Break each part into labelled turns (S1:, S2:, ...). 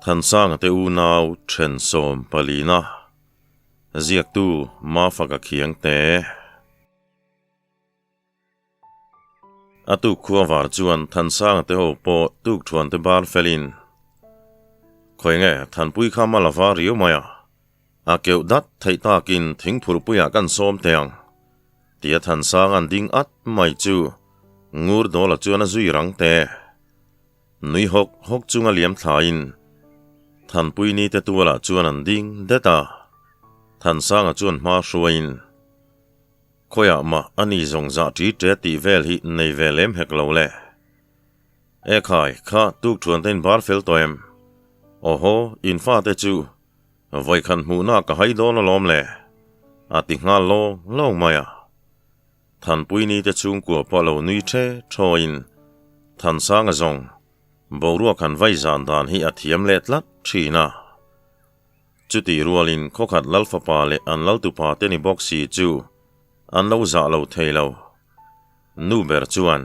S1: Thansanga te unau then 14na ziaktu Mafaka Khiangte. A tuk khua var chuan Thansanga te ho pawh tuk thuan te bar felin khawi nge Thanpui kha mal a var riau mai a, a keuh dat theih takin thingphurhpuiah kan sawm teh ang tia Thansanga an ding at mai chu ngur dawla chuan a zui rang te. Nui hawk hawk chunga liam thlaiin Thanpui ni te tualah chuan an ding det a, Thansanga chuan hma hruaiin Khawiah mah a ni zawng zah ṭi ṭe tih vel hi nei ve lem hek lo le. E khai, kha tuk ṭhuan te in bar fel tawh em? Awhaw, in fate chu vawikhat hmuhna ka hai dawn alawm le, a ti nghal lawng lawng mai a. Thanpui ni te chhungkua pawh lo nui ṭhe ṭhawiin Thansanga zawng boruak han vai zan dan hi a thiam leh tlat ṭhin a. Chutih rualin khawkhat Lalfapa leh an Laltupa te ni bawk si chu an lo zah lo thei lo. Nu ber chuan,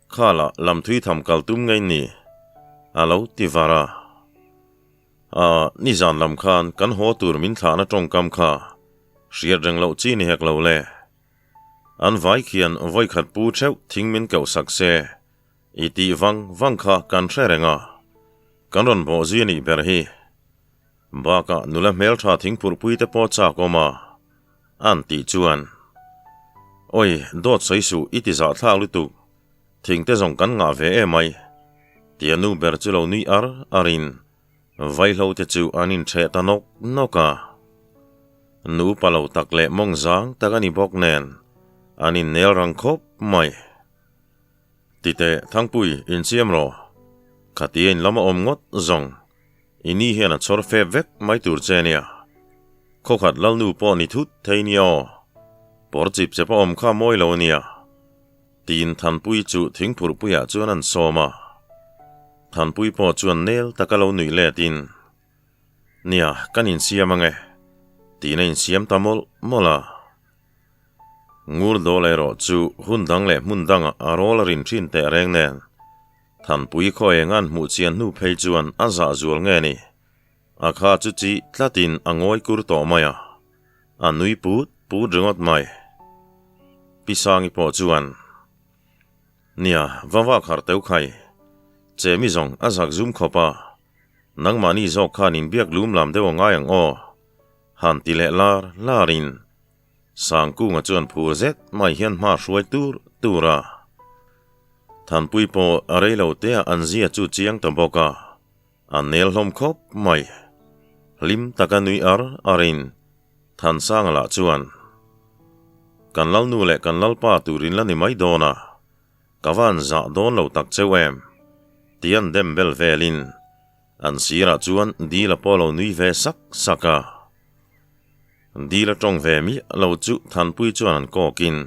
S1: Khalah lamthui tham kal tum ngei ni, a lo ti var a. A, nizan lam khan kan haw tur min thlahna tawngkam kha hriat reng loh chi ni hek lo le. An vai khian vawikhat pu theuh thing min keuh sak se i tih vang vang kha kan hre reng a, kan rawn bawh zui a nih ber hi. Bakah nula hmeltha thingphurhpui te pawh chak awm a, an tih chuan, Awi, dawt sawi suh i ti zahthlak lutuk, Thingte zawng kan ngah ve em ai? Tia nu ber chu lo nui ar arin vaihlo te chu an inchheh ta nawk nawk a. Nu pa lo tak leh mawng zang tak a ni bawk nen an innel rang khawp mai. Titeh Thangpui insiam rawh, khatia in lam a awm ngawt zawng i ni hian a chhawr fep vek mai tur che nia. Khawkhat lalnu pawh ni thut thei nia aw, pawr chip chep a awm kha mawi lo ania. Tiin Thanpui chu thingphurhpuiah chuan an sawm a. Thanpui pawh chuan nel taka lo nuih letin, Nia, kan insiam ange, tiin a insiam ta mawlh mawlh a. Ngur dawl erawh chu hun dang leh hmun dangah a rawl a rin thin teh reng nen, Thanpui khaw eng an hmuh chian hnu phei chuan a zah zual nge ni? A kha chu chi tlatin a ngawi kur tawh mai a, a nui put put ringawt mai. Pi Sangi pawh chuan, Nia, va vak harh teuh khai. Che mi zawng a zak zum khawp a, nangmahni zawk khan inbiak lum lam deuh a ngai ang aw, han ti leh lar larin Sangkunga chuan phur zet mai hian hma hruai tur tur a. Thanpui pawh a rei lo tea an zia chu chiang ta bawk a. A nel hlawm khawp mai. Hlim taka nui ar arin Thansanga lah chuan, Kan Lalnu leh kan Lalpa turin la ni mai dawn a, ka van zah dawn lo tak cheu em? ti an dem bel velin an sirah chuan Dila pawh lo nui ve sak sak a. Dila tawng ve miah lo chu Thanpui chuan an kawkin,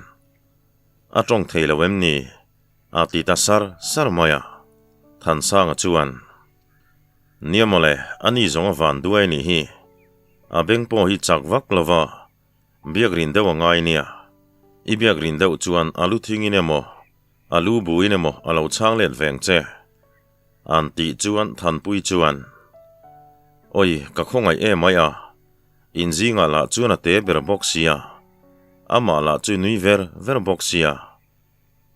S1: A tawng thei lo em ni? A ti ta sar sar mai a. Thansanga chuan, Nia mawle, a ni zawng a van duai nih hi. A beng pawh hi chak vak lo va, biak rin deuh a ngai nia. I biak rin deuh chuan a lu thingin emaw, a lu buin emaw a lo chhang let veng che. An tih chuan Thanpui chuan, Awi, ka khawngaih em mai a, inzingah lah chuan a te ber bawk sia, amah lah chu nui ver ver bawk sia.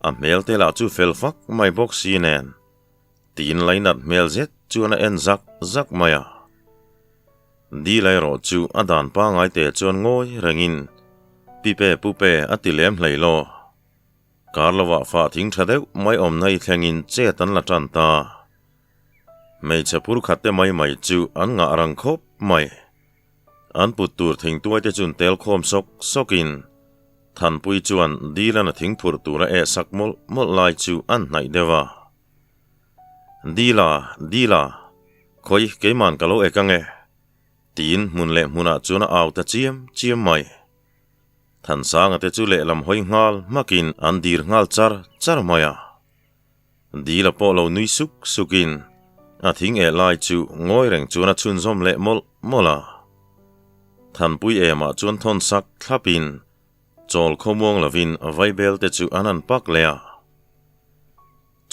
S1: A hmel te lah chu fel fak mai bawk si nen tiin lainat hmel zet chuan a en zak zak mai a. Dil erawh chu a dan pangai te chuan ngawi rengin Pipe pupe a ti lem hlei law. Kar lovah fah thing tha deuh mai awmna i thlengin chet an la tan ta. Hmeichhe phur khat te mai mai chu an ngah rang khawp mai. An put tur thingtuai te chun tel khawm sawk sawkin Thanpui chuan Dilan a thing phurh tur a eh sak mawlh mawlh lai chu an hnaih deuh a. Dila, Dila, khawi keiman ka lo ek ange, tiin hmun leh hmunah chuan a au ta chiam chiam mai. Thansanga te chu lehlam hawi nghal hmakin an dir nghal char char mai a. Dila pawh lo nui suk sukin a thing eh lai chu ngawi reng chuan a chhunzawm leh mawlh mawlh a. Thanpui emah chuan thawn sak thlapin chawl khawmuang lovin vaibel te chu an han pak leh a.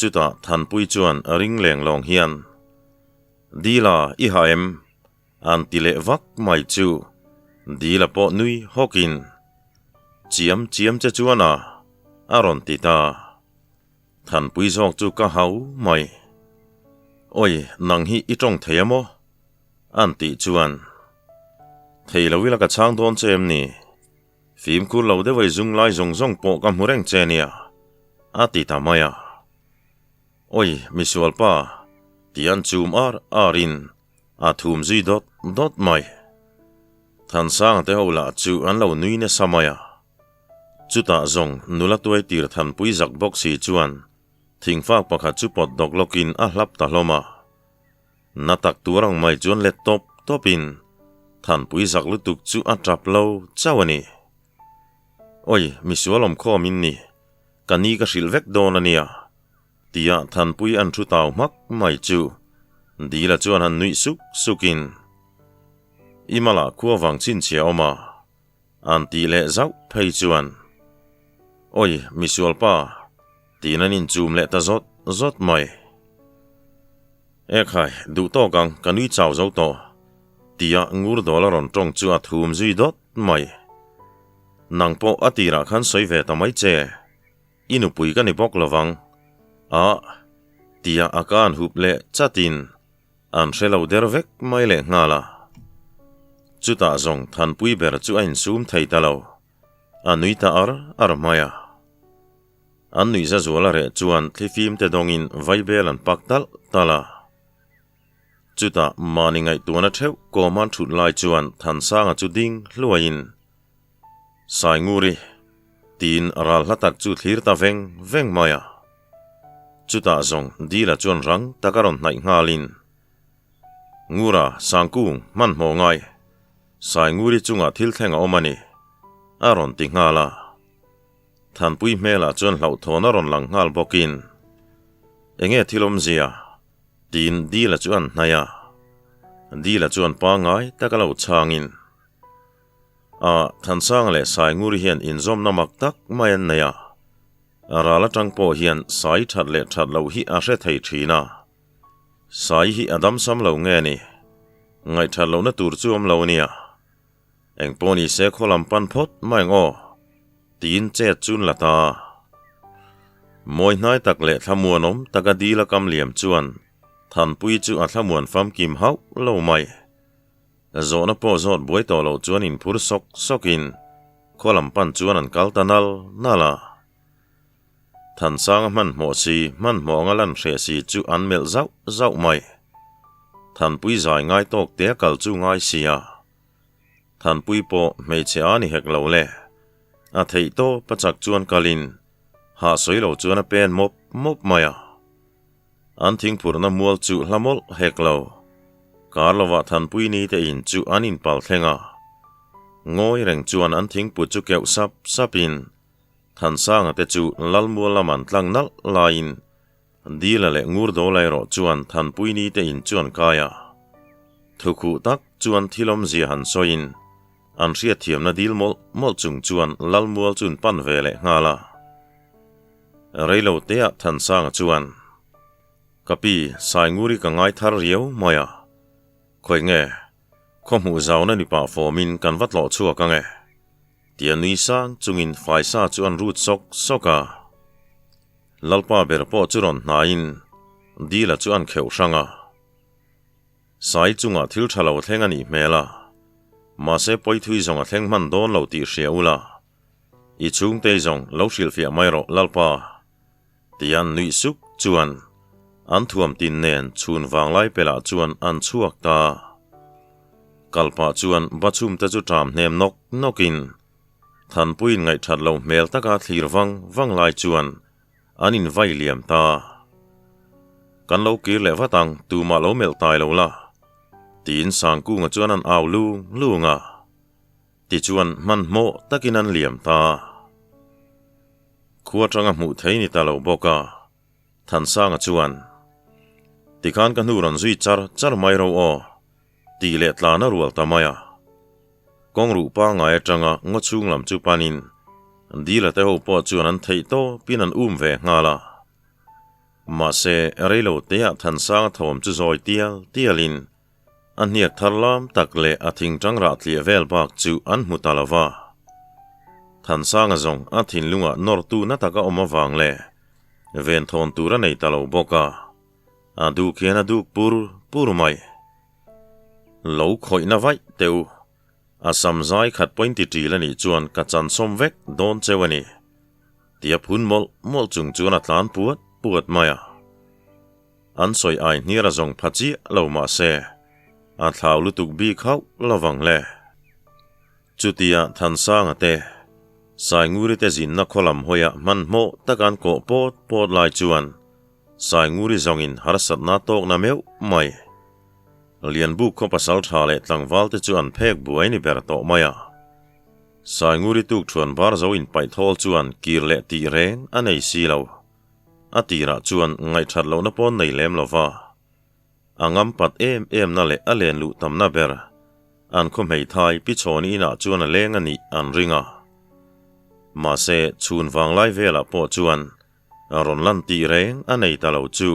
S1: Chutah Thanpui chuan a ring leng lawng hian. Dila i ha em? An ti leh vak mai chu Dila pawh nui hawkin, Chiam chiam che chuan a, a rawn ti ta. Thanpui zawk chu ka hau mai. Awi, nang hi i tawng thei a maw? An tih chuan, Thei lo ila ka chhang dawn che em ni? Fimkhur lo deuh ei zung lai zawng zawng pawh ka hmu reng che nia, a ti ta mai a. Awi, misual pa, ti an chum ar ar in a thum zui dawt dawt mai. Thansanga te ho lah chu an lo nui nasa mai a. Chutah zawng nula tuai tir Thanpui zak bawk si chuan thingfak pakhat chu pawt dawk lawkin a hlap ta hlawm a. Na tak tur ang mai chuan let tawp tawpin Thanpui zak lutuk chu a tap lo chauh a ni. Awi, misual awm khawm in ni, ka ni ka hrilh vek dawn a nia, tia Thanpui an thu tau hmak mai chu Dila chuan han nuih suk sukin, I malah khua vang chhinchhia awm a, an tih leh zauh phei chuan, Awi, misual pa, tiin an inchum leh ta zawt zawt mai. Ekhai, duh tawk ang, ka nui chau zo tawh, tia ngur dawl a rawn tawng chu a thum zui dawt mai. Nang pawh a tirah khan sawi ve ta mai che, i nupui ka ni bawk lovang, ah, tia a ka an hup leh chatin an hre lo der vek mai leh nghal a. Chutah zawng Thanpui ber chu a insum thei ta lo, a nui ta ar ar mai a. An nuihza zual a reh chuan thlifim te dawngin vaibel an pak talh talh a. Chutah mahni ngaihtuahna theuh kawm an thut lai chuan Thansanga chu ding hluaiin, Sainguri, tiin ral hla tak chu thlir ta veng veng mai a. Chutah zawng Dila chuan rang tak a rawn hnaih nghalin, Ngura, Sangkung, hmanhmawh ngai, Sainguri chungah thil thleng a awm a ni, a rawn ti nghal a. Thanpui hmelah chuan hlauhthawn a rawn lang nghal bawkin, Enge thil awmzia? tiin Dila chu an hnaih a. Dila chuan pangngai taka lo chhangin, A, Thansanga leh Sainguri hian inzawmna mak tak mai an nei a, ral atang pawh hian Sai that leh that loh hi a hre thei thin a. Sai hi a damsam lo nge ni? Ngaihthat lohna tur chu awm lo nia. Eng pawh ni se khaw lam pan phawt mai ang aw, tiin chet chun la ta. Mawi hnai tak leh thlamuanawm taka dil a kam liam chuan Thanpui chu a thlamuan famkim hauh lo mai. Zawhna pawh zawt buai tawh loh chuan inphur sawk sawkin khaw lam pan chuan an kal ta nal nal a. Thansanga hmanhmawh si, hmanhmawh anga lan hreh si chu an melh zauh zauh mai. Thanpui zai ngai tawk te a kal chu ngai sia. Thanpui pawh hmeichhe a ni hek lo le. A theih tawp a chak chuan kalin hah sawi lo chuan a pen mawp mawp mai a. An thingphurhna mual chu hla mawlh hek lo. Kar lovah Thanpui ni te in chu an inpal thleng a. Ngawi reng chuan an thingput chu keuh sap sapin Thansanga te chu Lalmual lam an tlang nalh laiin Dila leh Ngurdola erawh chuan Thanpuini te in chu an kai a. Thukhuh tak chuan thil awmzia han sawiin an hriatthiamna dil mawlh mawlh chung chuan Lalmual chu an pan ve leh nghal a. Reilo teah Thansanga chuan, Ka pi, Sainguri ka ngai thar riau mai a. Khawi nge, khaw hmuh zauna ni pah fawmin kan va tlawh chhuak ang e. Tia nui sang chungin faisa chu an rut sawk sawk a. Lalpa ber pawh chu rawn hnaiin Dila chu an kheuh hrang a. Sai chungah thil tha lo thleng a nih hmel a, mahse pawithui zawng a thleng hman dawn lo tih hria ula, i chhungtei zawng lo hrilhfiah mai rawh Lalpa. Tia nuih suk chuan an thuam tin nen chhun vanglai pelah chuan an chhuak ta. Kalpah chuan Bachhum te chu ṭam hnem nawk nawkin Thanpuiin ngaihṭhat lo hmel taka thlir vang vang lai chuan an invai liam ta. Kan lo kir leh vat ang, tumah lo melh tai lo la, tiin Sangkunga chuan an au lung lung a. Tichuan hmanhmawh takin an liam ta. Khua atanga hmuh thei ni ta lo bawk a, Thansanga chuan, Tikhan ka hnu rawn zui char char mai ro aw, tih leh tlan a rual ta mai a. Kawng ruh pangngai atanga ngaw chhung lam chu panin Dila te ho pawh chuan an theih tawpin an um ve nghal a. Mahse, reilo teah Thansanga thawm chu zawi tial tialin a hniak thar lam tak leh a thingtang rah tliah vel bak chu an hmu ta lo va. Thansanga zawng a thinlungah nawrtu na taka awm avang leh venthawn tur a nei ta lo bawk a, a duk hian a duk pur pur mai. Lo khawihna vaih teh u, a sam zai khat pawhin ti ṭil a nih chuan ka chansawm vek dawn cheu a ni, tia phun mawlh mawlh chung chuan a tlan puat puat mai a. An sawi ai hniar a zawng pha chiah lo mah se, a thlau lutuk bik hauh lovang le. Chutia Thansanga te, Sainguri te zinna khaw lam hawiah hmanhmawh taka an kawh pawt pawt lai chuan Sainguri zawngin harsatna tawkna meuh mai. Lianbuk khaw pasal tha leh tlangval te chu an phek buai ni ber tawh mai a. Sainguri tukthuan bar zo inpaih thawl chuan kir leh tih reng a nei si lo. A tirah chuan ngaihthat lohna pawn nei lem lo va. A ngam pat em emna leh a len luh tamna ber an khaw hmeithai pi chhawni inah chuan a leng a nih an ring a. Mahse, chhun vanglai velah pawh chuan a rawn lan tih reng a nei ta lo chu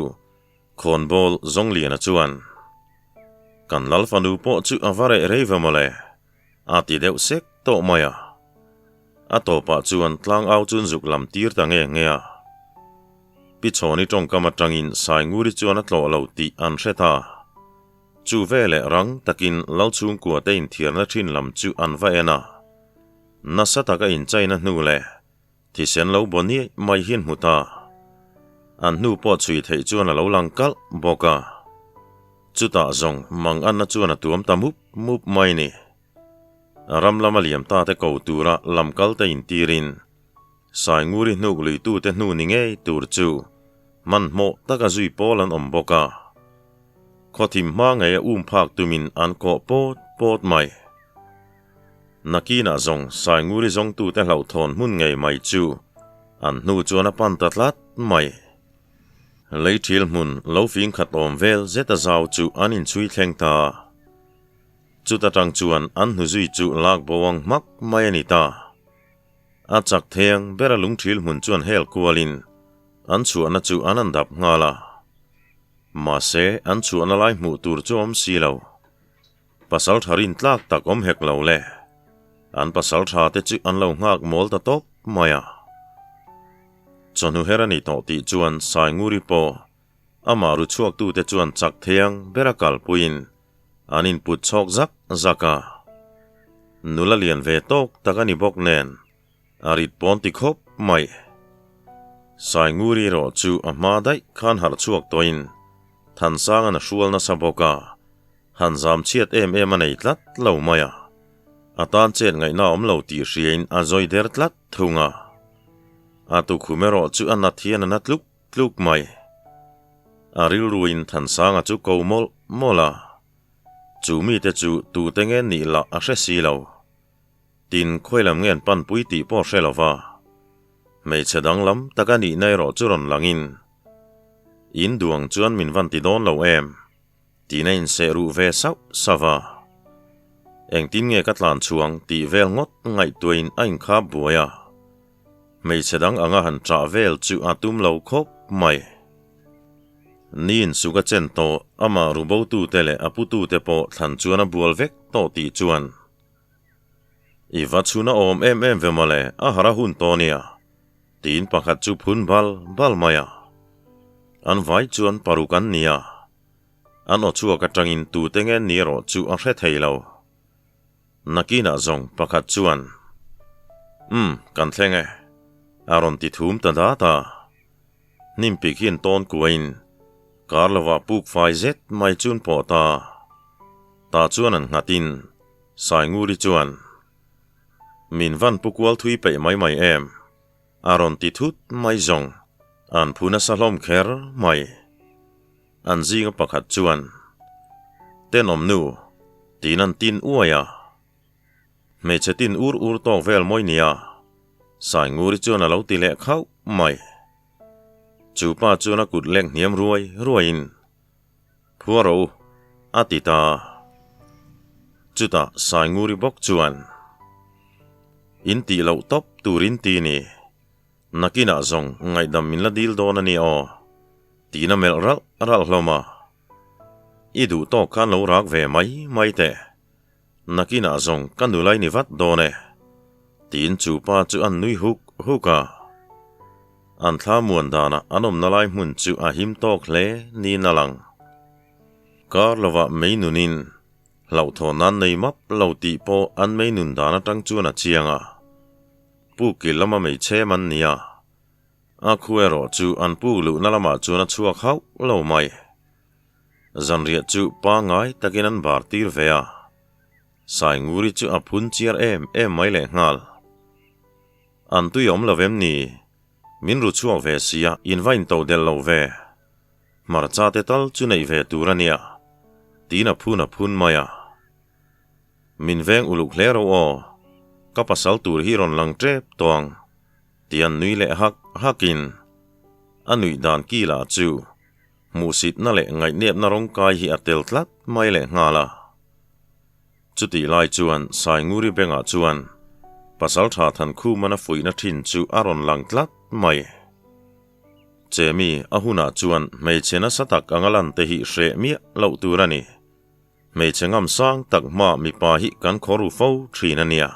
S1: khawnbawl Zawngliana chuan, Kan lal fanu pawh chu a va reh rei ve mawle, a ti deuh sek tawh mai a. A tawpah chuan tlangau chun zuk lam tir ta nge nge a. Pi Chhawni tawngkam atangin Sainguri chuan a tlawh lo tih an hre ta. Chu veleh rang takin Lalchhungkua te inthiarna thin lam chu an va en a. Nasa taka inchaina hnu leh thisen lo baw niaih mai hian hmu ta. An hnu pawh chhui theih chuan a lo lang kalh bawk a. Chutah zawng Manganna chuan a tuam ta mup mup mai ni. Ram lama liam ta te ko tura lam kal te intirin Sainguri hnuk luitute hnu ni ngei tur chu hmanhmawh taka zui pawl an awm bawk a. Khawthim hma ngei a um phak tumin an kawh pawt pawt mai. Nakinah zawng Sainguri zawngtute hlauhthawn hmun ngei mai chu an hnu chuan a pan ta tlat mai. Lei thil hmun lo fing khat awm vel zeta zau chu an inchhui thleng ta. Chuta tang chuan an hnuzui chu lak bo ang hmak mai a ni ta. A chak theng bera lungthil hmun chuan hel kualin an chhuahna chu an an dap nghal a. Mahse, an chhuahna lai hmuh tur chu awm si lo. Pasal tha rin tlak tak awm hek lo le. An pasal tha te chu an lo nghak mawl ta tawp mai a. Chawhnu her a ni tawh tih chuan Sainguri pawh Amah ru chhuaktute chuan chak thiang bera kalpuiin an input chhawk zak zak a. Nula lian ve tawk tak a ni bawk nen a rit pawn ti khawp mai. Sainguri erawh chu a hma daih khan harh chhuak tawhin Thansanga'n a hrual nasa bawk a, han zam chhiat em em a nei tlat lo mai a. A tan chet ngaihna awm lo tih hriain a zawi der tlat thung a. A tukhum erawh chu a nat hian a na tluk Tluk mai. A rilruin Thansanga chu ko mawlh mawlh a, chu mite chu tute nge nih lah a hre si lo. Tin, khawilam nge an panpui tih pawh a hre lo va. Hmeichhe danglam taka nihna erawh chu rawn langin, In duang chuan min van ti dawn lo em? Tiin a inseh ruh ve sauh sauh a. Engtin nge ka tlan chhuang tih vel ngawt ngaihtuahin a inkhap buai a. Hmeichhe dang anga han ṭah vel chu a tum lo khawp mai. Niin suk a chen tawh, amah rubotute leh a putute pawh thlan chuan a bual vek tawh tih chuan I va chhun a awm em em ve mawle, a har a hun tawh nia, tiin pakhat chu phun bal bal mai a. An vai chuan paruk an ni a, an aw chhuak aṭangin tute nge ni erawh chu a hre thei lo. Nakinah zawng pakhat chuan, Umm, kan thleng e, a rawn ti thum ta dat a. Hnim pik hian tawn kuain kar lovah puk fai zet mai chun pawh ta. Ta chuan an nghatin Sainguri chuan, Min van pu kual thui peih mai mai em? A rawn ti thut mai zawng, an phu nasa hlawm kher mai. An zinga pakhat chuan, Tenawm nu, tiin an tin uai a. Hmeichhe tin ur ur tawk vel mawi nia, Sainguri chuan a lo ti leh khauh mai. Chu pa chuan a kut lek hniam ruai ruaiin, Phua rawh u, a ti ta. Chutah Sainguri bawk chuan, In tih loh tawp turin ti ni. Nakinah zawng ngaihdam min la dil dawn a ni aw. Tiin a melh ralh ralh hlawm a. I duh tawk khan lo rak ve mai mai teh. Nakinah zawng ka nula i ni vat dawn e. Tiin chu pa chu an nui huk huk a. An thla muan danah an awmna lai hmun chu a him tawk hle niin a lang. Kar lovah mei nunin hlauhthawn nan nei map lo tih pawh an mei nun dan atang chuan a chiang a. Pu kil lama mei chhem an ni a. A khu erawh chu an puk luhna lamah chuan a chhuak hauh lo mai. Zanriah chu pangngai takin an bar tir ve a. Sainguri chu a phun chiar em em mai lehnghal. An tui awm lo vem ni? Min ru chhuak ve sia, in va in to del lo ve. Hmarcha te tal chu neih ve tur a nia, tiin a phun a phun mai a. Min veng uluk hle ro aw, ka pasal tur hi rawn lang tep tawh ang, ti an nui leh hak hakin a nuih dan kila chu hmuhsitna leh ngaihnepna rawngkai hi a tel tlat mai leh nghal a. Chutih lai chuan Sainguri bengah chuan Pasaltha Thankhuman a fuihna thin chu a rawn lang tlat mai. Chemi a hunah chuan hmeichhe nasa tak anga lan te hi hreh miah loh tur a ni. Hmeichhe ngam sang tak hma mipa hi kan khaw ru fo thin a nia.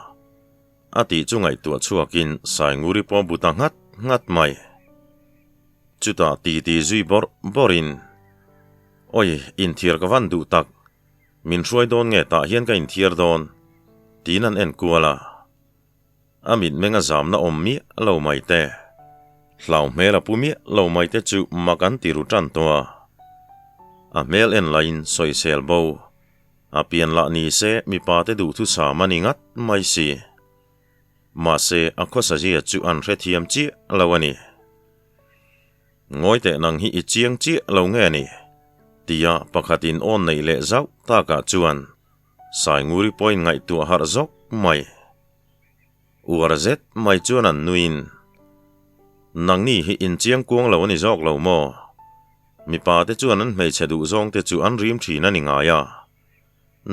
S1: A tih chu ngaihtuah chhuakin Sainguri pawh bu ta nghat nghat mai. Chutah titi zui bawrh bawrhin, Oi, inthiar ka van duh tak. Min hruai dawn nge tah hian ka inthiar dawn? Tiin an en kual a. A mitmeng a zamna awm miah lo mai te, hlau hmel a pu miah lo mai te chu mak an ti ru tan tawh a. A hmel en laiin sawisel bo, a pian lah ni se mipa te duhthusam a ni ngat mai si. Mahse a khawsazia chu an hrethiam chiah lo a ni. Ngawi teh nang hi i chiang chiah lo nge ni? Tia pakhatin awn neih leh zauh takah chuan Sainguri pawhin ngaihtuah harh zawk mai. Uar zet mai chuan an nuin, Nangni hi in chiang kuang lo a ni zawk lo maw? Mipa te chuan an hmeichhe duh zawng te chu an rim thin a ni ngai a,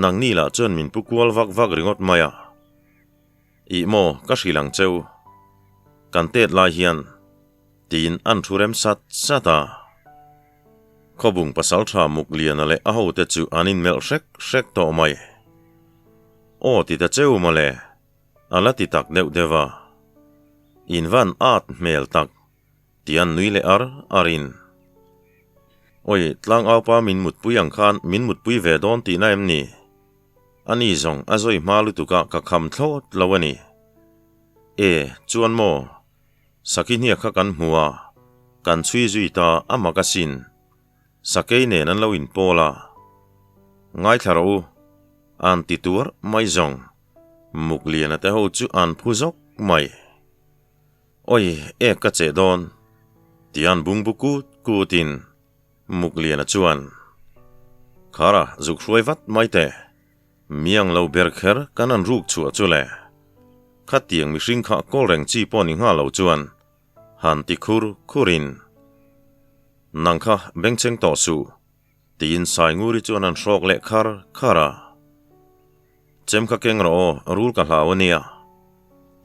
S1: nangni lah chuan min pu kual vak vak ringawt mai a. Ih maw, ka hrilh ang cheu. Kan tet lai hian. Tiin an thu rem sat sat a. Khawbung pasaltha Mukliana leh a hote chu an inmelh hrek hrek tawh mai. Aw ti ta cheu mawle, a la ti tak deuh deuh a. In van at hmel tak, ti an nui leh ar ar in. Oi, tlangaupa min mutpui ang khan min mutpui ve dawn tihna em ni? Ani zawng a zawi hma lutuk a ka kham thlawt lo a ni. E, chuan maw? Sakhi hniak kha kan hmu a, kan chhui zui ta a mak asin. Sakei nen an lo inpawl a. Ngaithla rawh u, an ti tuar mai zawng. Mukliana te ho chu an phu zawk mai. Oi, ek ka cheh dawn, tian bungbu kut kutin Mukliana chuan, Khara, zuk hruai vat mai teh. Miang lo ber kher kan an ruk chhuah chu le. Khatiang mihring kha kawl reng chi pawh ni nghal lo chuan han ti khur khur in, Nang kha bengchheng tawh suh, tiin Sainguri chuan an hrawk leh khar khar a. Chem kha keng rawh aw, rul ka hlau a nia,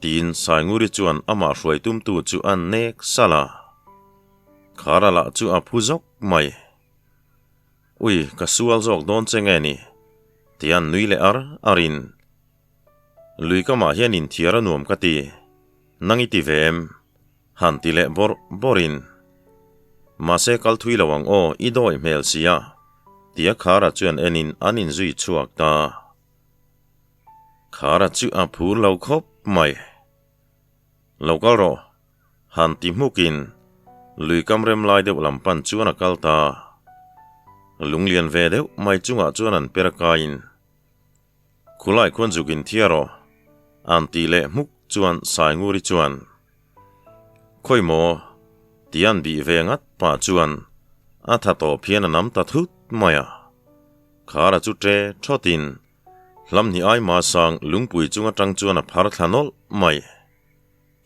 S1: tiin Sainguri chuan amah hruai tumtu chu a nek salh a. Khara lah chu a phu zawk mai. Ui, ka sual zawk dawn che nge ni? Tian nui leh ar ar in, Lui kamah hian inthiar a nuam ka ti, nang i ti ve em? Han ti leh bawrh bawrh in, Mahse kal thui lo ang aw, i dawi hmel sia, tia Khara chuan en in an inzui chhuak ta. Khara chu a phur lo khawp mai. Lo kal rawh, han ti hmukin lui kam rem lai deuh lam pan chuan a kal ta. Lunglian ve deuh mai chungah chuan an per kaiin, Khulai khuan zuk in thia rawh, an ti leh hmuk chuan Sainguri chuan, Khawi maw? ti an bih ve ngat pah chuan a tha tawp hian a nam ta thut mai a. Khara chu ṭe ṭhawtin Hlamhni ai masang lungpui chung atang chuan a phar thla nawlh mai.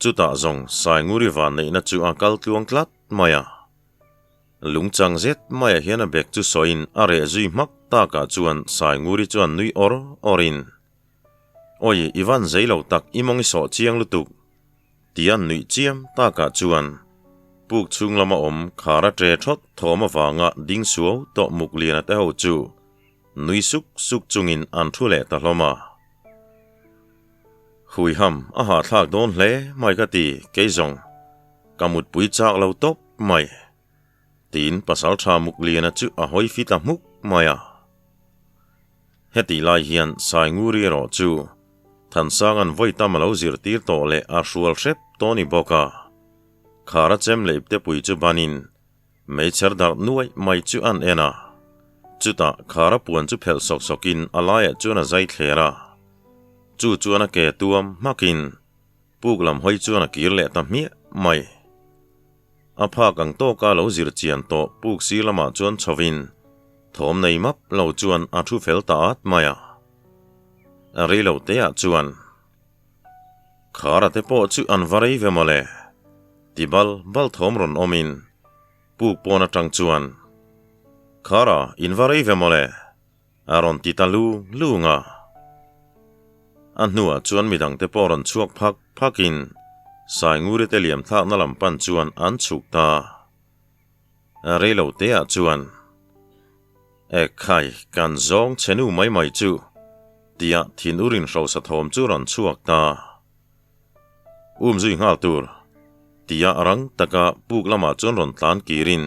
S1: Chutah zawng Sainguri vanneihna chu a kal tluang tlat mai a. Lungchang zet maiah hian a bek chu sawiin a reh zui hmak takah chuan Sainguri chuan nui awr awrin, Awi, i van zei lo tak i mawng i sawh chiang lutuk, tia nuih chiam takah chuan. Puk chhung lama awm khar a ṭe ṭhawt thawm avanga ding suau tawh Mukliana te ho chu nui suk suk chungin an thu leh ta hlawm a. Huiham a hahthlak dawn hle mai ka ti kei zawng, ka mutpui chak lo tawp mai. Tiin pasalṭha Mukliana chu a hawi fi ta hmuk mai a. Hetih lai hian Sainguri erawh chu Thansanga'n vawi tam a lo zirtir tawh leh a hrual hrep tawh ni bawk a. Khara chem leh iptepui chu banin meichher darh nuaih mai chu an en a. Chutah Khara puan chu phelh sawk sawkin a laiah chuan a zai thler a. Chu chuan a ke tuam hmakin puk lam hawi chuan a kir leh ta hmiah mai. A phak ang tawka lo zir chian tawh puk sir lamah chuan chhovin thawm nei map lo chuan a thu fel ta at mai a. A rei lo teah chuan Khara te pawh chu an va rei ve mawle ti bal bal thawm rawn awmin puk pawn atang chuan Khara in va rei ve mawle a rawn ti ta lung lung a. A hnuah chuan midangte pawh rawn chhuak phak phakin Sainguri te liam thlakna lam pan chuan an chhuk ta. A rei lo teah chuan, Ekhai, kan zawng che nu mai mai chu, tia thinur inhrosa thawm chu rawn chhuak ta. Um zui nghal tur, tia rang taka puk lamah chuan rawn tlan kirin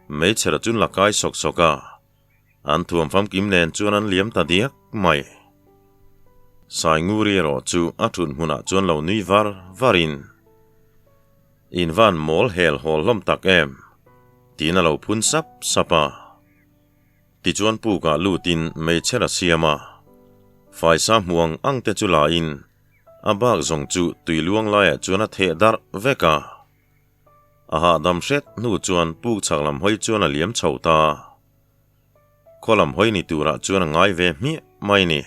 S1: meichher chun la kai sawk sawk a. An thuam famkim nen chuan an liam ta diak mai. Sainguri erawh chu a thut hmunah chuan lo nui var varin, In van mawl hel hawl hlawm tak em? tiin a lo phun sap sap a. Tichuan pukah lutin meichher a siam a, faisa hmuang ang te chu lain a bak zawng chu tui luang laiah chuan a theh darh vek a. A hahdam hret hnu chuan puk chhak lam hawi chuan a liam chho ta. Khaw lam hawi ni turah chuan a ngai ve hmiah mai ni.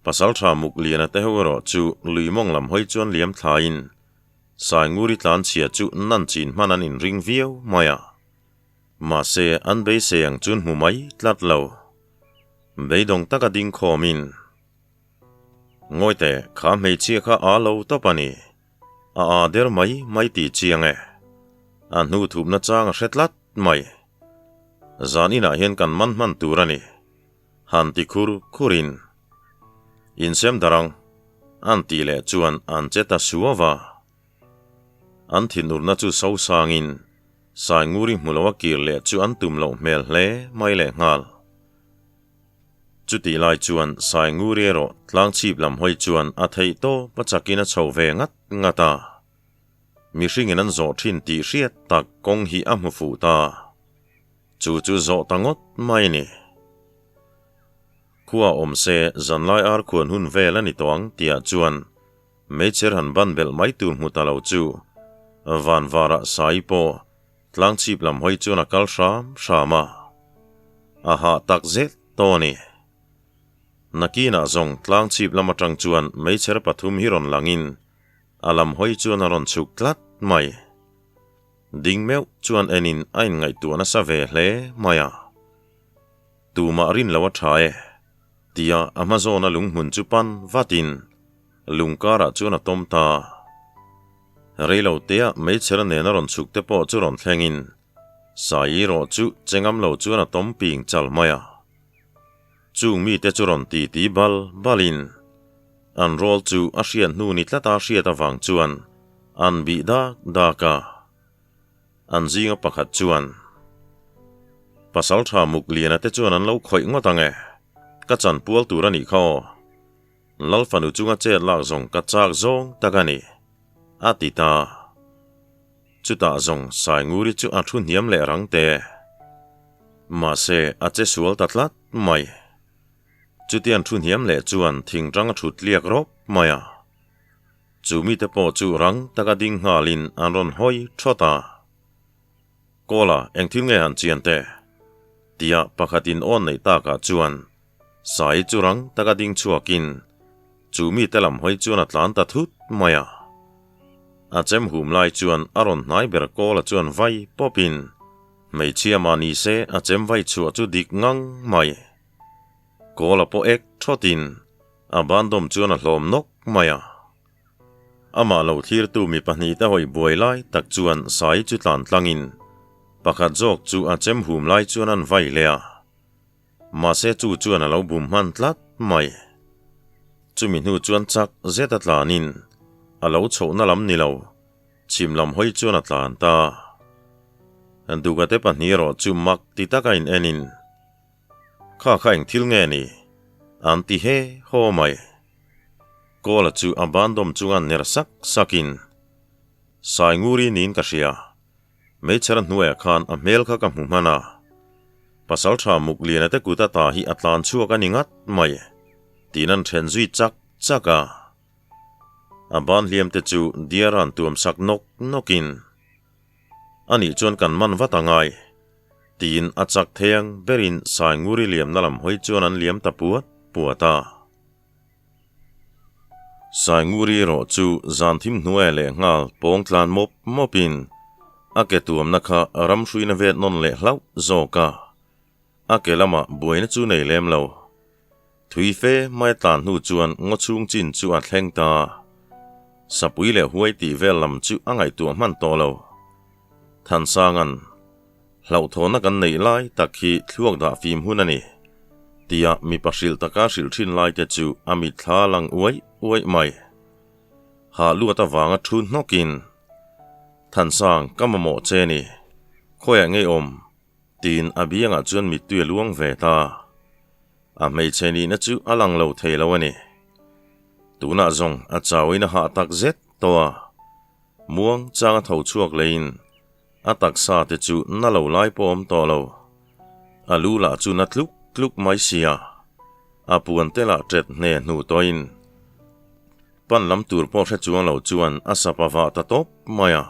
S1: Pasaltha muk liana te ho erawh chu lui mawng lam hawi chuan liam thlaiin Sainguri tlanchhia chu nan chin hman an inring viau mai a. Mahse an beisei ang chuan hmu mai tlat lo. Beidawng taka ding khawmin, Ngawite, kha hmeichhia kha aa lo tawp a ni. A aa der mai mai tih chiang e. A hnu thupna chang a hre tlat mai. Zan inah hian kan man hman tur a ni. Han ti khur khurin. Insem darang an tih leh chuan an che ta suau va. An thinurna chu so sangin Sainguri hmu loa kir leh chu an tum loh hmel hle mai lehnghal. Chutih lai chuan Sainguri erawh tlangchhip lam hawi chuan a theih tawp a chakin a chho ve ngat ngat a. Mihringin an zawh thin tih hriat tak kawng hi a hmu fuh ta. Chu chu zawh ta ngawt mai ni. Khua awm se zanlai ar khuan hun vel a ni tawh ang tihah chuan meichher han ban belh mai tur hmu ta lo chu vanvarah Sai pawh Tlangchhip lam hawi chuan a kal hram hram a, a hah tak zet tawh a ni. Nakinah zawng tlangchhip lam atang chuan meichher pathum hi rawn langin a lam hawi chuan a rawn chhuk tlat mai. Ding meuh chuan enin a inngaihtuah nasa ve hle mai a. Tumah rin lo a tha e, tia a hma zawna lunghmun chu pan vatin lung karah chuan a tawm ta. Reilo tea meichher nena rawn chhuk te pawh chu rawn thlengin Saii rawh chu che ngam lo chuan a tawm ping chal mai a. Chung mite chu rawn ti ti bal balin an rawl chu a hriat hnu ni tlata hriat avang chuan an bih dak dak a. An zinga pakhat chuan, Pasaltha Mukliana te chuan an lo khawih ngawt ang e, ka chanpual tur a nih kha aw. Lal fanu chunga chet lak zawng ka chak zawng tak a ni, a ti ta. Chutah zawng Sainguri chu a thu hniam leh rang te. Mahse, a che sual ta tlat mai. Chutiang thu hniam leh chuan thingtang a thut tliak rawp mai a. Chu mite pawh chu rang taka ding nghalin an rawn hawi thawt a. Kawla, eng thil nge han chian teh? Tia pakhatin awn neih takah chuan Sai chu rang taka ding chhuakin chu mite lam hawi chuan a tlan ta thut mai a. A chem hum lai chuan a rawn hnai ber Kawla chuan vai pawpin hmeichhia mah ni se a chem vai chhuah chu dik ngang mai. Kawla pawh ek thawtin a bandawm chuan a hlawm nawk mai a. Amah lo thlirtu mi pahnihte hawi buai lai tak chuan Sai chu tlan tlangin pakhat zawk chu a chem hum lai chuan an vai leh a. Mahse chu chuan a lo bum hman tlat mai. Chumi hnu chuan chak zet a tlanin a lo chhohna lam ni lo, chhim lam hawi chuan a tlan ta. Dugate pahnih erawh chu mak ti taka in enin, Kha kha eng thil nge ni? An ti he haw mai. Kawla chu a bandawm chunga ner sak sakin, Sai nguri niin ka hria. Meichher hnuaiah khan a hmel kha ka hmu hman a. Pasaltha Mukliana te kut ata hi a tlan chhuak a ni ngat mai, tiin an then zui chak chak a. A ban hliam te chu diar an tuam sak nawk nawkin, Anih chuan kan man vat a ngai, tiin a chak thei ang berin Sainguri liamna lam hawi chuan an liam ta puat puat a. Sainguri erawh chu zan thim hnuai leh nghal pawng tlan mawp mawpin a ke tuamna kha ramhruina vet nawn leh hlauh zawk a, a ke lamah buaina chu nei lem lo. Thui fe mai tlan hnu chuan ngaw chhung chin chu a thleng ta. Sapui leh huai tih vel lam chu a ngaihtuah hman tawh lo. Thansanga'n, Hlauhthawhna kan neih lai tak hi thluak dah fim hun a ni, tia mipa hrilh taka hrilh thin lai te chu a mitthla lang uaih uaih mai. Hah luat avanga thu hnawkin, Thansang, ka mamawh che ni. Khawiah ngei awm? Tiin a biangah chuan mittui a luang ve ta. A hmeichhe nihna chu a lang lo thei lo a ni. Tunah zawng a chauin a hah tak zet tawh a. Muang changa tho chhuak leiin a taksa te chu na lo lai pawh awm tawh lo. A lu lah chu na tluk tluk mai sia. A puan te lah ṭet hne hnu tawhin pan lam tur pawh hre chuang lo chuan a sapa vah ta tawp mai a.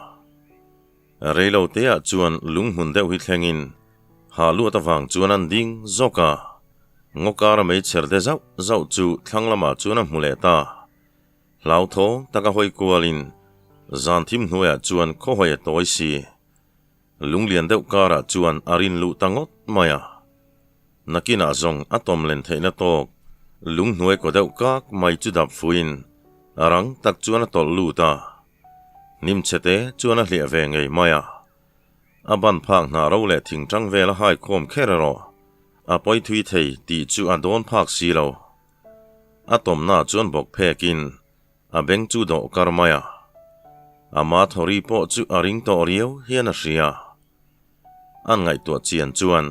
S1: Reilo teah chuan lunghmun deuh hi thlengin ha luat avang chuan an ding zawk a, ngaw kara meichher te zauh zauh chu thlang lamah chuan a hmu leh ta. Hlauthawng taka hawi kualin zan thim hnuaiah chuan khawhawi a tawi si. Lunglian deuh karah chuan a rin luh ta ngawt mai a. Nakinah zawng a tawm len theihna tawk lunghnuai kaw deuh kak mai chu dap fuin rang tak chuan a tawlh lut a. Hnimchhete chuan a hliah ve ngei mai a. A ban phak hnah ro leh thing tang vel a hai khawm kher erawh a pawi thui thei tih chu a dawn phak si lo. A tawmna chuan bawk phekin a beng chu dawh kar mai a. Ama thawri pawh chu a ring tawh riau hian a hria. An ngaihtuah chian chuan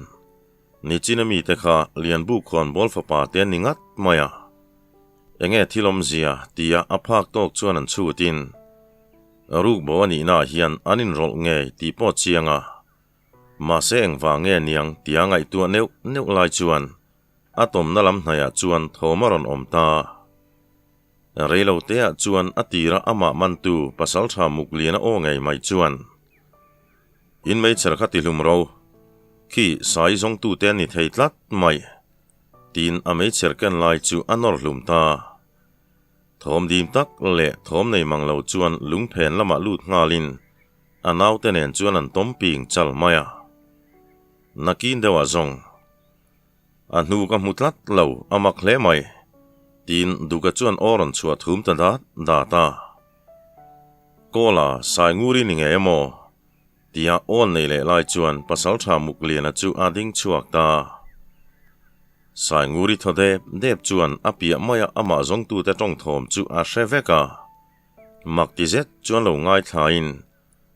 S1: Nichina mite kha Lianbu khawnbawl fapa te an ni ngat mai a. Enge thil awmzia tia a phak tawk chuan an chhutin rukbo a nihnaah hian an inrawlh ngei tih pawh chiang a, mahse engvang nge niang tia ngaihtuah neuh neuh lai chuan a tawmna lam hnaiah chuan thawm a rawn awm ta. Reilo teah chuan a tira amah mantu pasaltha Mukliana aw ngei mai chuan, In meichher kha tihlum ro, khi sai zawngtute an ni thei tlat mai. Tiin a meichher ken lai chu a nawr hlum ta. Thawm dim tak leh thawm nei mang lo chuan lungphen lamah lut nghalin a naute nen chuan an tawm ping chal mai a. Nakin deuhah zawng, A hnu ka hmu tlat lo, a mak hle mai, tiin Duka chuan aw rawn chhuah thum ta dat dat a. Kawla, Sainguri ni ngei emaw? Tia awn nei leh lai chuan Pasaltha Mukliana chu a ding chhuak ta. Sainguri thaw dep dep chuan a piah maia amah zawngtute tawng thawm chu a hre vek a. Mak ti zet chuan lo ngaithlain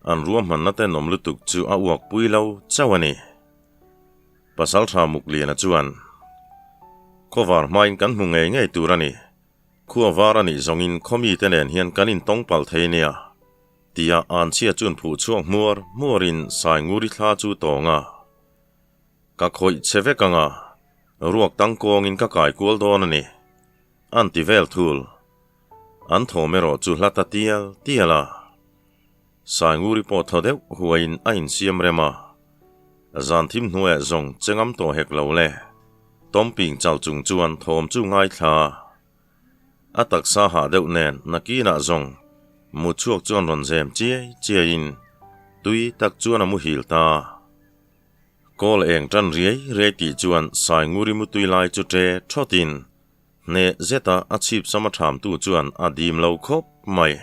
S1: an ruahmanna tenawm lutuk chu a uakpui lo chauh a ni. Pasaltha Mukliana chuan, Khawvar hmain kan hmu ngei ngei tur a ni. Khua var a nih zawngin khawmite nen hian kan intawng palh thei nia. Tia Anchhia chuan phuh chhuak hmuar hmuarin Sainguri thla chu tawng a. Ka khawih che vek ang a, ruak tang kawngin ka kai kual dawn a ni. An ti vel thul. An thawm erawh chu hla ta tial tial a. Sainguri pawh thaw deuh huaiin a insiam rem a. Zan thim hnuaiah zawng che ngam tawh hek lo le. Tawmping chal chung chuan thawm chu ngaithla a. A taksa hah deuh nen nakinah zawng mutchhuak chuan rawn zem chiai chiaiin tui tak chuan a muhil ta. Kawl eng tan riai riai tih chuan Sainguri mutui lai chu ṭe ṭhawtin hneh zeta a chhip sama ṭhamtu chuan a dim lo khawp mai.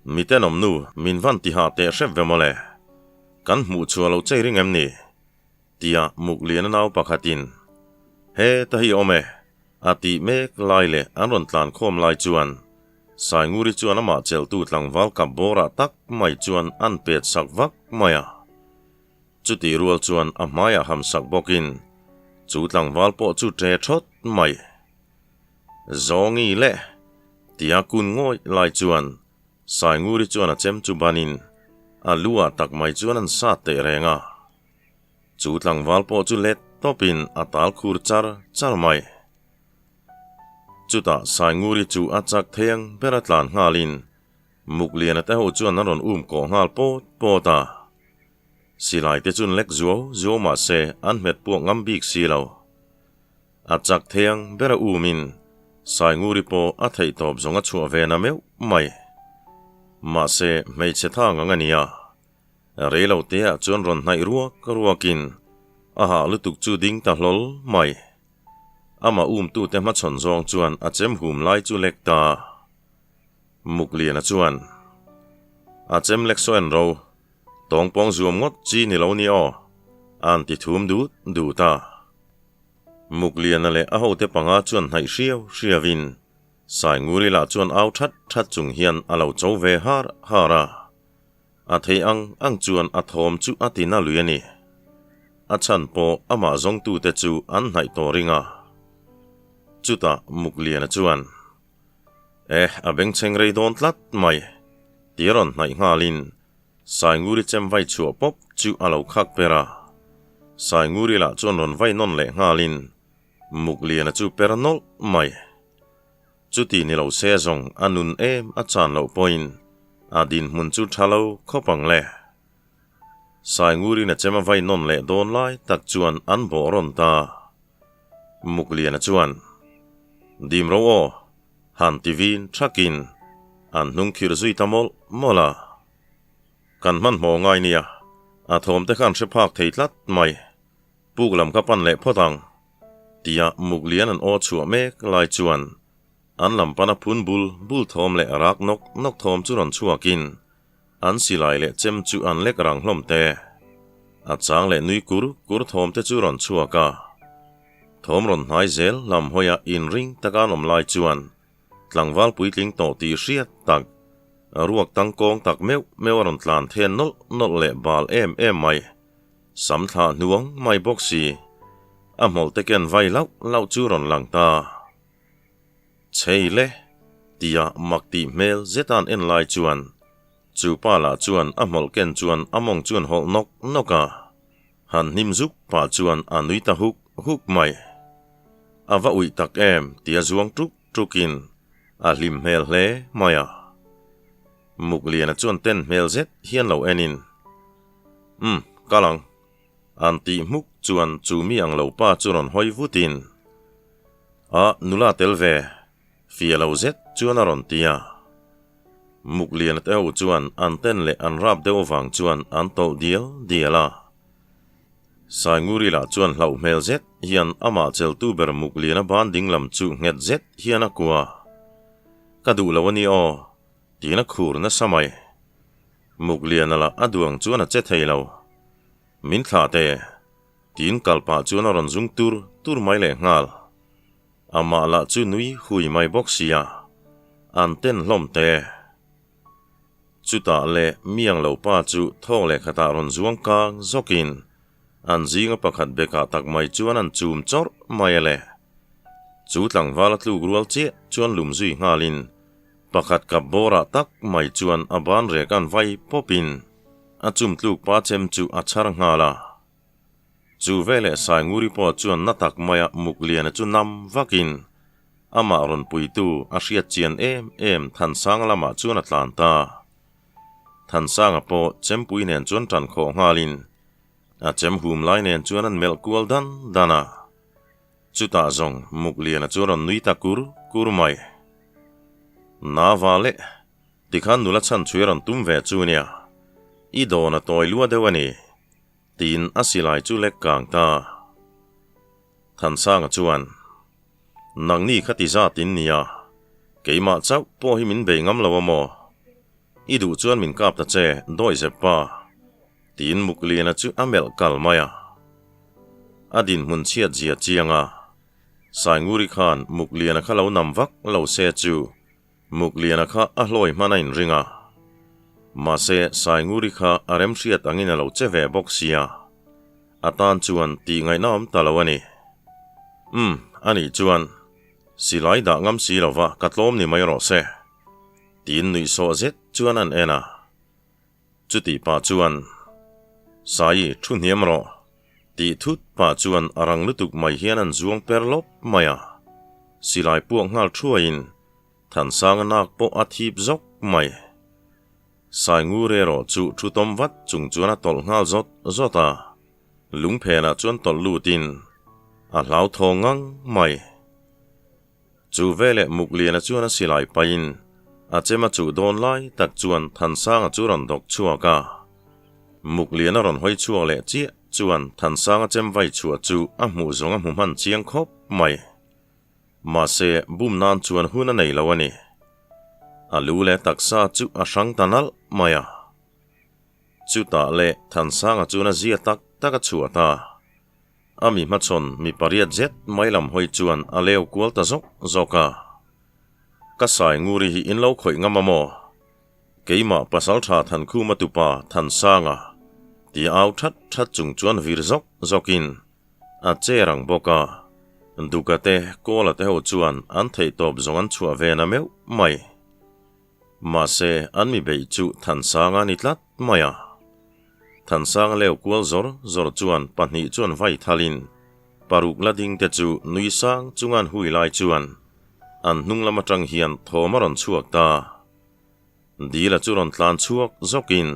S1: Mitenawm nu, min van tiha teh hrep ve mawle. Kan hmuh chhuah loh chei ring em ni? Tia Mukliana nau pakhatin, He ta hi awm e, a tih mek lai leh an rawn tlan khawm lai chuan Sainguri chuan amah chelhtu tlangval kap bawrah tak mai chuan an pet sak vak mai a. Chutih rual chuan a hmaiah ham sak bawkin chu tlangval pawh chu ṭe ṭhawt mai. Zawngi le! Tia kun ngawih lai chuan Sainguri chuan a chem chu banin a lu ah tak mai chuan an sat teh reng a. Chu tlangval pawh chu let tawpin a tal khur char char mai. Chutah Sainguri chu a chak theng ber a tlan nghalin Mukliana te ho chuan an rawn um kawh nghal pawt pawt a. Silai te chun lek zuau zuau mah se an hmet puak ngam bik si lo. A chak theng ber a umin Sainguri pawh a theih tawp zawng a chhuah ve na meuh mai. Mahse hmeichhe tha ngang a nia. Rei lo te ah chuan rawn hnaih ruak ruakin a hah lutuk chu ding ta hlawl mai. Amah umtute hmachhawn zawng chuan a chem hum lai chu lek ta. Mukliana chuan, A chem lek saw en ro, tawngpawng zuam ngawt chi ni lo ni aw, a'n ti thum dut dut a. Mukliana leh a hote panga chuan hnaih hriau hriauin Sainguri lah chuan au that that chung hian a lo cho ve har har a. A thei ang ang chuan a thawm chu a ti na lui a ni. A chhan pawh amah zawngtute chu an hnaih tawh ring a. Chutah Mukliana chuan, Eh, a bengchheng rei dawn tlat mai, ti a rawn hnaih nghalin Sainguri chem vai chhuah pawp chu a lo khak per a. Sainguri lah chuan rawn vai nawn leh nghalin Mukliana chu per nawlh mai. Chuti ni lo se zawng a nun em a chan loh pawhin a dinhmun chu tha lo khawp ang le. Sainguri'n a chem a vai nawn leh dawn lai tak chuan an bawh rawn ta. Mukliana chuan, Dim ro aw, han ti vin thakin an hnung khir zui ta mawlh mawlh a. Kan hmanhmawh ngai nia, a thawm te khan hre phak thei tlat mai. Puk lam kha pan leh phawt ang, tia Muklian an aw chhuah mek lai chuan an lam pana phun bul bul thawm leh rak nawk nawk thawm chu rawn chhuakin an silai leh chem chu an lek rang hlawm te. A chang leh nui kur kur thawm te chu rawn chhuak a. Thawm rawn hnai zel lam hawia inring taka an awm lai chuan tlangval puitling tawh tih hriat tak, ruak tangkawng tak meuh meuh a rawn tlan then nawlh nawlh leh bal em em mai. Sam thlah hnuang mai bawk si, a hmawlh te ken vai lauh lauh chu rawn lang ta. Chhei le, tia mak tih hmel zetan en lai chuan chu pa lah chuan a hmawlh ken chuan a mawng chuan hawlh nawk nawk a, han hnim zuk pah chuan a nui ta huk huk mai. A va uih tak em tia zuang tuk tukin a hlim hmel hle mai a. Mukliana chuan ten hmel zet hian lo enin, Umm, kal ang. An tih hmuk chuan chu mi ang lo pa chu rawn hawi vutin, A, nula tel ve, fia lo zet chuan a rawn ti a. Mukliana te ho chuan an ten leh an rap deuh avang chuan an tawlh dial dial a. Sainguri lah chuan hlauh hmel zet hian amah cheltu ber Mukliana ban dinglam chu nghet zet hian a kua. Ka duh lo a ni aw, tiin a khur nasa mai. Mukliana lah a duang chuan a che thei lo. Min thlah teh, tiin kal pah chuan a rawn zung tur tur mai leh nghal. Amah lah chu nui hui mai bawk sia, an ten hlawm teh. Chutah leh miang lo pa chu thawk leh khatah rawn zuang kang zawkin an zinga pakhat bekah tak mai chuan an chum chawrh mai a le. Chu tlangval a tluk rual chiah chuan lum zui nghalin Pakhat kap bawrah tak mai chuan a ban rek an vai pawpin a chum tluk pa chem chu a chhar nghal a. Chu veleh Sainguri pawh chuan na tak maia Mukliana chu nam vakin amah rawn puitu a hriat chian em em Thansanga lamah chuan a tlan ta. Thansanga pawh chempui nen chuan tan khawh nghalin a chem hum lai nen chuan an melh kual dan dan a. Chutah zawng Mukliana chu a rawn nui ta kur kur mai. Na va le, tikhan nula chhan chhui a rawn tum ve chu nia, i dawn a tawi lua deuh a ni, tiin a silai chu lek kang ta. Thansanga chuan, Nangni kha ti zat in nia, keimah chauh pawh hi min bei ngam lo a maw? I duh chuan min kap ta che, dawi zep pa. Tiin Mukliana chu a melh kal mai a. A dinhmun chhiat zia chiang a. Sainguri khan Mukliana kha lo nam vak lo se chu Mukliana kha a hlawi hman a inring a. Mahse Sainguri kha a remhriat angin a lo che ve bawk sia. A tan chuan tih ngaihna awm ta lo a ni. Umm, anih chuan silai dah ngam si lova ka tlawm ni mai rawh se. Tiin nuihsawh zet chuan an en a. Chutih pah chuan, Sai, thu hniam rawh, tih thut pah chuan a rang lutuk mai hian an zuang per lawp mai a. Silai puak nghal thuaiin Thansanga nak pawh a thip zawk mai. Sai ngur erawh chu thu tawm vat chung chuan a tawlh nghal zawt zawt a. Lungphenah chuan tawlh lutin a hlauthawng ngang mai. Chu veleh Mukliana chuan a silai pahin a chem a chuh dawn lai tak chuan Thansanga chu rawn dawk chhuak a. Mukliana rawn hawi chhuak leh chiah chuan Thansanga chem vai chhuah chu a hmuh zawng a hmu hman chiang khawp mai. Mahse, bum nan chuan hun a nei lo a ni. A lu leh taksa chu a hrang ta nalh mai a. Chutah leh Thansanga chuan a zia tak tak a chhuah ta. A mi hmachhawn mi pariat zet mai lam hawi chuan a leu kual ta zawk zawk a. Ka sai nguri hi in lo khawih ngam a maw? Keimah pasaltha Thankhuma tupa Thansanga ti au that that chung chuan vir zawk zawkin a che rang bawk a. Duka te Kawla te ho chuan an theihtawp zawng an chhuah ve na meuh mai. Mahse, an mi beih chu Thansanga a ni tlat mai a. Thansanga leu kual zawr zawr chuan pahnih chuan vai thalin paruk la ding te chu nui sang chunga an hui lai chuan an hnung lam atang hian thawm a rawn chhuak ta. Dila chu rawn tlan chhuak zawkin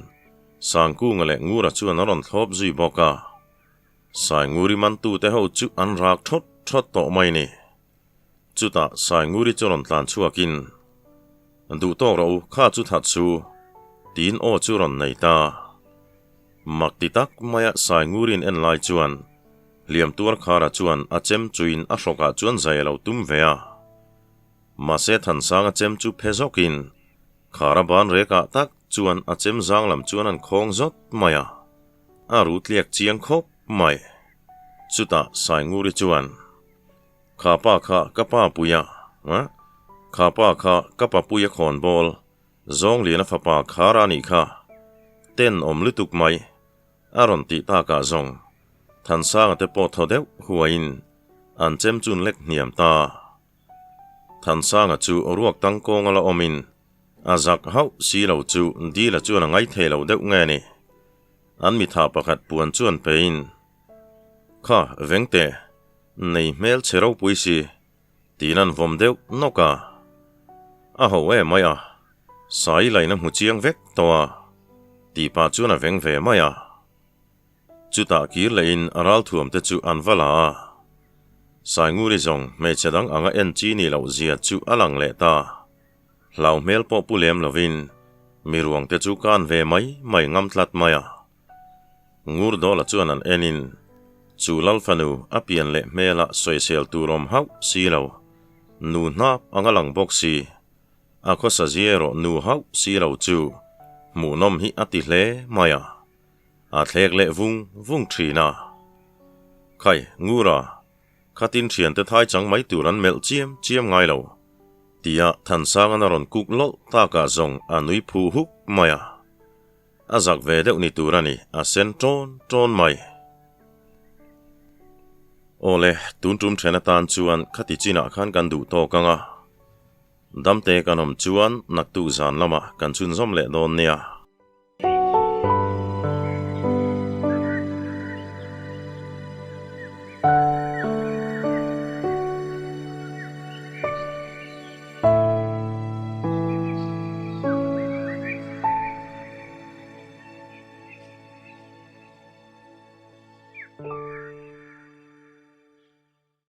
S1: Sangkunga leh Ngura chuan a rawn thlawp zui bawk a. Sainguri mantute ho chu an rak thawt thawt tawh mai ni. Chutah Sainguri chu rawn tlan chhuakin, Duh tawk rawh u, kha chu that su, tiin aw chu rawn nei ta. Mak ti tak maia Sainguri'n en lai chuan hliam tuar khara chuan a chem chuin a hrawkah chuan zai a lo tum ve a. Mahse Thansanga chem chu phe zawkin khara ban rekah tak chuan a chem zang lam chuan an khawng zawt mai a, a ru tliak chiang khawp mai. Chutah Sainguri chuan. Kha pa kha ka pa puia a, kha pa kha ka pa puia khawnbawl, Zawngliana fapa khar a nih kha, ten awm lutuk mai, a rawn tih takah zawng Thansanga te pawh thaw deuh huaiin an chem chun lek hniam ta. Thansanga chu ruak tangkawnga la awmin a zak hauh si lo chu Dila chuan a ngaithei lo deuh nge ni. An mitha pakhat puan chuan pein, Kha, vengte, Nei hmel chhe ropui si, tiin an vawm deuh nawk a. A ho em mai a, sai lain a hmu chiang vek tawh a, tih pah chuan a veng ve mai a. Chutah kir lehin a ralthuam te chu an va la a. Sainguri zawng hmeichhe dang anga en chi nih loh zia chu a lang leh ta. Hlau hmel pawh pu lem lovin mi ruang te chu kan ve mai mai ngam tlat mai a. Ngurdawla chuan an enin, Chu Lal fanu a pian leh hmelah sawisel tur awm hauh si lo, nu hnap anga lang bawk si, a khawsa zia erawh nu hauh si lo chu hmuhnawm hi a ti hle mai a, a thlek leh vung vung thin a. Khai, Ngura, khatin thiante thai chang mai tur an melh chiam chiam ngai lo, tia Thansangan a rawn kuk lawlh takah zawng a nui phuh huk mai a. A zak ve deuh ni tur a ni, a sen ṭawn ṭawn mai. Awle, tun ṭum ṭhen atan chuan khati chinah khan kan duh tawk ang a. Damte kan awm chuan naktuk zan lamah kan chhunzawm leh dawn nia.